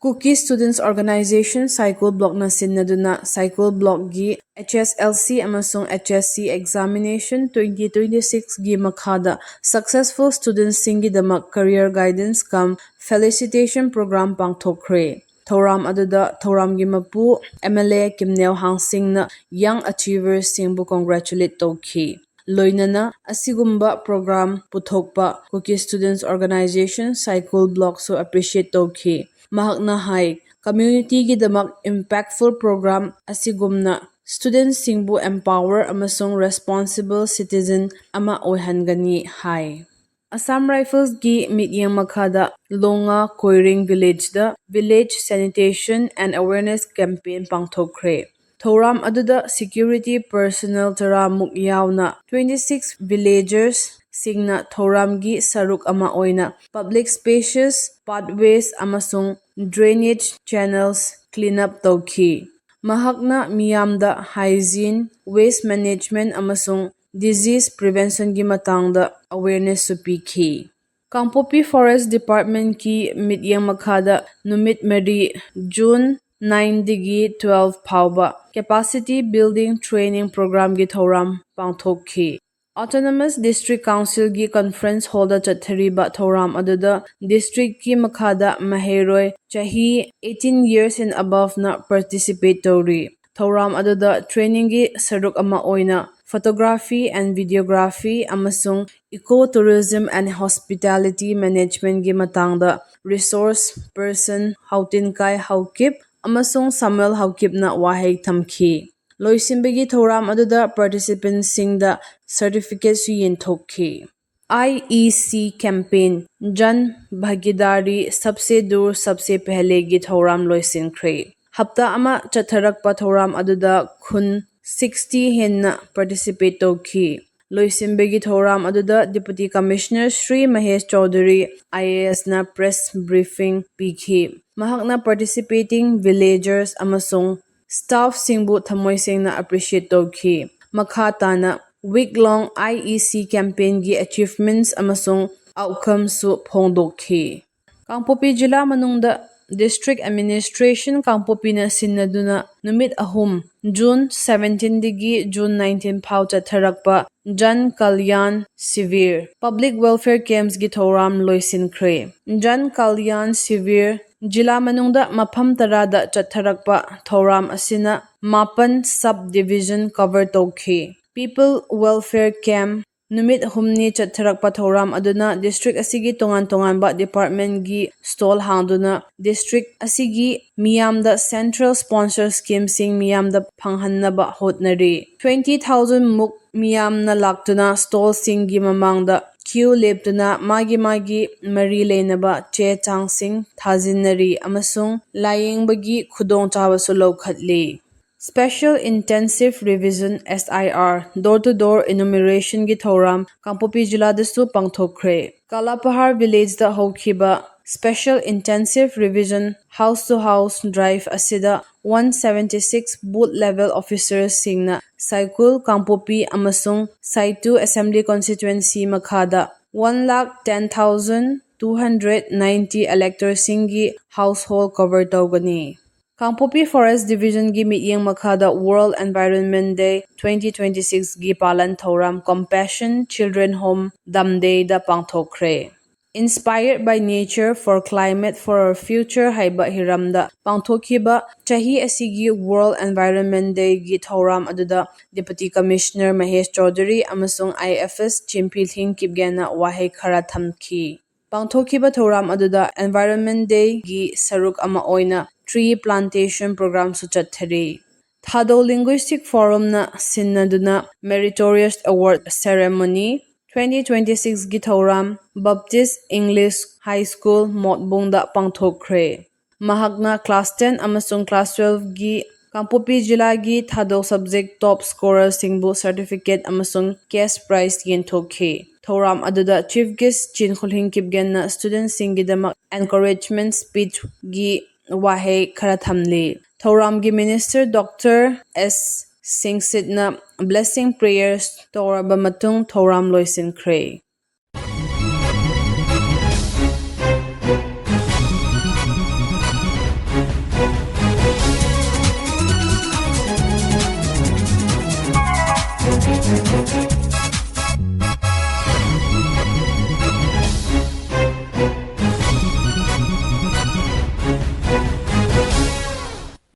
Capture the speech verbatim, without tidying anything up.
Kuki Students Organization Saikul Blockꯅ ꯁꯤꯟꯅꯗꯨꯅ Saikul Blockꯒꯤ H S L C ꯑꯃꯁꯨꯡ H S C Examination twenty twenty-sixꯒꯤ ꯃꯈꯥꯗ successful studentsꯁꯤꯡꯒꯤꯗꯃꯛ career guidance cum felicitation program ꯄꯥꯡꯊꯣꯛꯈ꯭ꯔꯦ꯫ ꯊꯧꯔꯝ ꯑꯗꯨꯗ ꯊꯧꯔꯝꯒꯤ ꯃꯄꯨ M L A ꯀꯤꯝꯅꯦꯜ ꯍꯥꯡꯁꯤꯡꯅ young achieversꯁꯤꯡꯕꯨ congratulate ꯇꯧꯈꯤ꯫ ꯂꯣꯏꯅꯅ ꯑꯁꯤꯒꯨꯝꯕ program ꯄꯨꯊꯣꯛꯄ Kuki Students Organization Saikul Blockꯁꯨ appreciate ꯇꯧꯈꯤ꯫ ꯃꯍꯥꯛꯅ ꯍꯥꯏ, communityꯒꯤꯗꯃꯛ impactful program ꯑꯁꯤꯒꯨꯝꯅ studentsꯁꯤꯡꯕꯨ empower ꯑꯃꯁꯨꯡ responsible citizen ꯑꯃ ꯑꯣꯏꯍꯟꯒꯅꯤ ꯍꯥꯏ꯫ Assam Riflesꯀꯤ ꯃꯤꯠꯌꯦꯡ ꯃꯈꯥꯗ ꯂꯣꯉꯥ ꯀꯣꯏꯔꯤꯡ villageꯗ village sanitation and awareness campaign ꯄꯥꯡꯊꯣꯛꯈ꯭ꯔꯦ꯫ ꯊꯧꯔꯝ ꯑꯗꯨꯗ security personnel ꯇꯔꯥꯃꯨꯛ ꯌꯥꯎꯅ twenty-six villagersꯁꯤꯡꯅ ꯊꯧꯔꯝꯒꯤ ꯁꯔꯨꯛ ꯑꯃ ꯑꯣꯏꯅ public spaces, pathways ꯑꯃꯁꯨꯡ drainage channels clean up ꯇꯧꯈꯤ꯫ ꯃꯍꯥꯛꯅ ꯃꯤꯌꯥꯝꯗ hygiene, waste management ꯑꯃꯁꯨꯡ disease preventionꯒꯤ ꯃꯇꯥꯡꯗ awarenessꯁꯨ ꯄꯤꯈꯤ꯫ ꯀꯥꯡꯄꯣꯛꯄꯤ Forest Departmentꯀꯤ ꯃꯤꯠꯌꯦꯡ ꯃꯈꯥꯗ ꯅꯨꯃꯤꯠ ꯃꯔꯤ, June nineꯗꯒꯤ twelve ꯐꯥꯎꯕ capacity building training programꯒꯤ ꯊꯧꯔꯝ ꯄꯥꯡꯊꯣꯛꯈꯤ꯫ Autonomous District Councilꯒꯤ conference hallꯗ ꯆꯠꯊꯔꯤꯕ ꯊꯧꯔꯝ ꯑꯗꯨꯗ districtꯀꯤ ꯃꯈꯥꯗ ꯃꯍꯩꯔꯣꯏ ꯆꯍꯤ eighteen years and aboveꯅ participate ꯇꯧꯔꯤ꯫ ꯊꯧꯔꯝ ꯑꯗꯨꯗ trainingꯒꯤ ꯁꯔꯨꯛ ꯑꯃ ꯑꯣꯏꯅ photography and videography ꯑꯃꯁꯨꯡ eco tourism and hospitality managementꯒꯤ ꯃꯇꯥꯡꯗ resource person ꯍꯥꯎꯇꯤꯟꯀꯥꯏ ꯍꯥꯎꯀꯤꯞ ꯑꯃꯁꯨꯡ ꯁꯥꯃꯨꯑꯦꯜ ꯍꯥꯎꯀꯤꯞꯅ ꯋꯥꯍꯩ ꯊꯝꯈꯤ꯫ ꯂꯣꯏꯁꯤꯟꯕꯒꯤ ꯊꯧꯔꯝ ꯑꯗꯨꯗ participantꯁꯤꯡꯗ certificateꯁꯨ ꯌꯦꯟꯊꯣꯛꯈꯤ꯫ I E C campaign Jan Bhagidari Sabse Dur Sabse Pehleꯒꯤ ꯊꯧꯔꯝ ꯂꯣꯏꯁꯤꯟꯈ꯭ꯔꯦ꯫ ꯍꯞꯇꯥ ꯑꯃ ꯆꯠꯊꯔꯛꯄ ꯊꯧꯔꯝ ꯑꯗꯨꯗ ꯈꯨꯟ sixty ꯍꯦꯟꯅ participate ꯇꯧꯈꯤ꯫ ꯂꯣꯏꯁꯤꯟꯕꯒꯤ ꯊꯧꯔꯝ ꯑꯗꯨꯗ Deputy Commissioner Shri Mahesh Chaudhary I A Sꯅ press briefing ꯄꯤꯈꯤ꯫ ꯃꯍꯥꯛꯅ participating villagers ꯑꯃꯁꯨꯡ staffꯁꯤꯡꯕꯨ ꯊꯃꯣꯏ ꯁꯦꯡꯅ appreciate ꯇꯧꯈꯤ꯫ ꯃꯈꯥ ꯇꯥꯅ week long I E C campaignꯒꯤ achievements ꯑꯃꯁꯨꯡ outcomesꯁꯨ ꯐꯣꯡꯗꯣꯛꯈꯤ꯫ ꯀꯥꯡꯄꯣꯛꯄꯤ ꯖꯤꯂꯥ ꯃꯅꯨꯡꯗ District Administration ꯀꯥꯡꯄꯣꯛꯄꯤꯅ ꯁꯤꯟꯅꯗꯨꯅ ꯅꯨꯃꯤꯠ ꯑꯍꯨꯝ, June seventeen ꯗꯒꯤ June nineteen ꯐꯥꯎ ꯆꯠꯊꯔꯛꯄ Jan Kalyan Shivir, Public Welfare Camps ꯀꯤ ꯊꯧꯔꯝ ꯂꯣꯏꯁꯤꯟꯈ꯭ꯔꯦ꯫ Jan Kalyan Shivir ꯖꯤꯂꯥ ꯃꯅꯨꯡꯗ ꯃꯐꯝ ꯇꯔꯥꯗ ꯆꯠꯊꯔꯛꯄ ꯊꯧꯔꯝ ꯑꯁꯤꯅ ꯃꯥꯄꯟ sub division cover ꯇꯧꯈꯤ꯫ People Welfare Camp ꯅꯨꯃꯤꯠ ꯍꯨꯝꯅꯤ ꯆꯠꯊꯔꯛꯄ ꯊꯧꯔꯝ ꯑꯗꯨꯅ district ꯑꯁꯤꯒꯤ ꯇꯣꯉꯥꯟ ꯇꯣꯉꯥꯟꯕ department ꯀꯤ stall ꯍꯥꯡꯗꯨꯅ district ꯑꯁꯤꯒꯤ ꯃꯤꯌꯥꯝꯗ central sponsor scheme ꯁꯤꯡ ꯃꯤꯌꯥꯝꯗ ꯐꯪꯍꯟꯅꯕ ꯍꯣꯠꯅꯔꯤ꯫ Twenty thousand ꯃꯨꯛ ꯃꯤꯌꯥꯝꯅ ꯂꯥꯛꯇꯨꯅ stall ꯁꯤꯡꯒꯤ ꯃꯃꯥꯡꯗ queue ꯂꯦꯞꯇꯨꯅ ꯃꯥꯒꯤ ꯃꯥꯒꯤ ꯃꯔꯤ ꯂꯩꯅꯕ ꯆꯦ ꯆꯥꯡꯁꯤꯡ ꯊꯥꯖꯤꯟꯅꯔꯤ ꯑꯃꯁꯨꯡ ꯂꯥꯌꯦꯡꯕꯒꯤ ꯈꯨꯗꯣꯡꯆꯥꯕꯁꯨ ꯂꯧꯈꯠꯂꯤ꯫ Special Intensive Revision, S I R, door to door enumeration ꯒꯤ ꯊꯧꯔꯝ ꯀꯥꯡꯄꯣꯛꯄꯤ ꯖꯤꯂꯥꯗꯁꯨ ꯄꯥꯡꯊꯣꯛꯈ꯭ꯔꯦ꯫ ꯀꯥꯂꯥꯄꯍꯥꯔ village ꯇ ꯍꯧꯈꯤꯕ Special Intensive Revision house to house drive ꯑꯁꯤꯗ one seventy six booth level officers ꯁꯤꯡꯅ ꯁꯥꯏꯀꯨꯜ, ꯀꯥꯡꯄꯣꯛꯄꯤ ꯑꯃꯁꯨꯡ ꯁꯥꯏꯇꯨ assembly constituency ꯃꯈꯥꯗ one lakh ten thousand two hundred ninety electors ꯁꯤꯡꯒꯤ household cover ꯇꯧꯒꯅꯤ꯫ ꯀꯥꯡꯄꯣꯛꯄꯤ Forest Division ꯒꯤ ꯃꯤꯠꯌꯦꯡ ꯃꯈꯥꯗ World Environment Day twenty twenty six ꯒꯤ ꯄꯥꯂꯟ ꯊꯧꯔꯝ Compassion Children Home Dam Day the ꯄꯥꯡꯊꯣꯛꯈ꯭ꯔꯦ꯫ Inspired by Nature for Climate for a Future ꯍꯥꯏꯕ ꯍꯤꯔꯝꯗ ꯄꯥꯡꯊꯣꯛꯈꯤꯕ ꯆꯍꯤ ꯑꯁꯤꯒꯤ World Environment Day ꯒꯤ ꯊꯧꯔꯝ ꯑꯗꯨꯗ Deputy Commissioner ꯃꯍꯦꯁ ꯆꯧꯙꯨꯔꯤ ꯑꯃꯁꯨꯡ I F S ꯆꯤꯟꯐꯤꯂꯤꯡ ꯀꯤꯞꯒꯦꯟꯅ ꯋꯥꯍꯩ ꯈꯔ ꯊꯝꯈꯤ꯫ ꯄꯥꯡꯊꯣꯛꯈꯤꯕ ꯊꯧꯔꯝ ꯑꯗꯨꯗ Environment Day ꯒꯤ ꯁꯔꯨꯛ ꯑꯃ ꯑꯣꯏꯅ tree plantation program ꯁꯨ ꯆꯠꯊꯔꯤ꯫ ꯊꯥꯗꯧ Linguistic Forum ꯅ ꯁꯤꯟꯅꯗꯨꯅ Meritorious Award Ceremony twenty twenty six ꯒꯤ ꯊꯧꯔꯝ Baptist English High School ꯃꯣꯠꯕꯨꯡꯗ ꯄꯥꯡꯊꯣꯛꯈ꯭ꯔꯦ꯫ ꯃꯍꯥꯛꯅ class ten ꯑꯃꯁꯨꯡ class twelve ꯒꯤ ꯀꯥꯡꯄꯣꯛꯄꯤ ꯖꯤꯂꯥꯒꯤ ꯊꯥꯗꯧ subject top scorer ꯁꯤꯡꯕꯨ certificate ꯑꯃꯁꯨꯡ cash prize ꯌꯦꯟꯊꯣꯛꯈꯤ꯫ ꯊꯧꯔꯝ ꯑꯗꯨꯗ Chief Guest ꯆꯤꯟꯈꯨꯂꯤꯡ ꯀꯤꯞꯒꯦꯟꯅ student ꯁꯤꯡꯒꯤꯗꯃꯛ encouragement speech ꯒꯤ ꯋꯥꯍꯩ ꯈꯔ ꯊꯝꯂꯤ꯫ ꯊꯧꯔꯝꯒꯤ Minister Doctor S ꯁꯤꯡꯁꯤꯠꯅ blessing prayers ꯇꯧꯔꯕ ꯃꯇꯨꯡ ꯊꯧꯔꯝ ꯂꯣꯏꯁꯤꯟꯈ꯭ꯔꯦ꯫